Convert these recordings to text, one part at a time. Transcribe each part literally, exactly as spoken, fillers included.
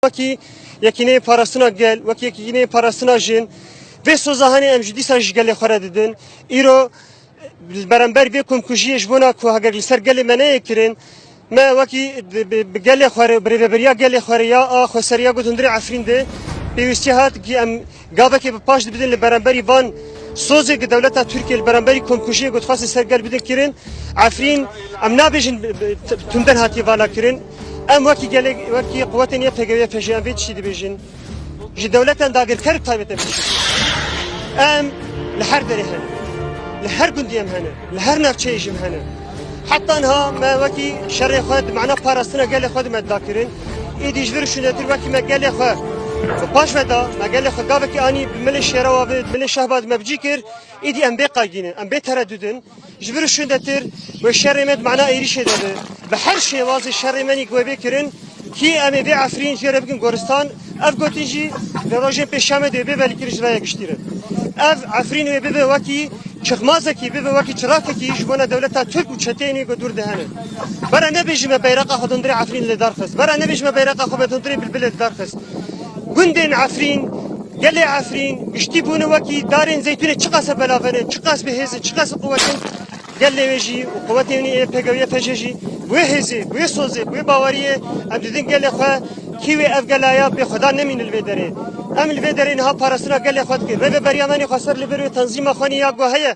Wekî Yekîneyê Parastina Gel, wekî Yekîneyê Parastina Jin, vê soza hene em ji dîsa ji gelê xwe re didin. Îro li beramber vê komkujiyê ji bona ku heger li ser gelê me neyê kirin, me wekî di, bi, bi gelê xwe re, bi rêveberiya gelê xwe re ya a xweseriya ku di hundirê Efrîn de pêwîstî hat ki em gavekê bi paş dibidin li beramberî van sozê ku dewleta Tirkiye li beramberî komkujiyê ku dixwest li ser gel bidin kirin. Efrîn, em nabêjin bi, bi, t-, tunden hatiye vala kirin. Em wekî gelê, wekî quwetên Y P G, Y P J, em vê tiştî dibêjin. Ji dewletên dagirker bi taybet em dibêjin. Em li her derê hene. Li her gundî em hene. Li her navçeyê jî em hene. Heta niha me wekî şerê xwe di mana parastina gelê xwe di me da kirin. Îdî ji vir şûnetir wekî me gelê xwe bi paş ve da, me gelê xwe gavekî anî bi milê şêrewa bi, milê şehba di me bi cî kir. Îdî em bê qaygî ne, em bê teredûd in. Ji vir û şûndetir wê şerê me di mana êrîşê de be. Bi her şêwazê şerê me nî ku wê bê kirin, kî em ê vê Efrîn jê re bikin goristan. Ev gotin jî di rojên pêşiya me de wê bê belîkirin ji raya giştî re. Ev Efrîn wê bibe wekî çixmazekî, bibe wekî çirakekî ji bona dewleta Tirk û çeteyên wê ku dûr de hene. Bera nebêjime beyreqa xwe di hundirê Efrîn li dar xist. Bera nebêjime beyreqa xwe di hundirê Bilbilê li dar xist. Gundên Efrîn, gelê Efrîn, giştî bûne wekî darên zeytûnê çiqas e belav in, çiqas bi hêz in, çiqas bi quwet in. Gelê wê jî û quwetê wî Y P G û Y P J jî bi wê hêzê, bi wê sozê, bi wê baweriyê em didin gelê xwe kî wê ev gela ya bê xwedan nemîne li vê derê. Em li vê derê niha parastina gelê xwe dikin. Rêveberiya me nî xwe ser li vir wê tenzîma xwe nî ya ku heye.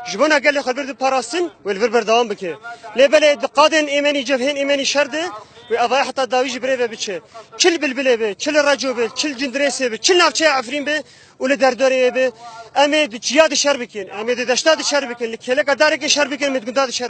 Ji bona gelê xwe li vir diparastin, wê li vir berdewam bike. Lê belê di qadên êmenî cevhên êmenî şer de, wê avaya heta dawî jî birêve biçe. Çi li Bilbilê be, çi li Reco be, çi li Cindirêsê be, çi li navçeya Efrîn be û li derdorê wê be. Em ê di çiya de şer bikin, em ê di deşta de şer bikin, li kêleka darekê şer bikin, em ê di gunda de şer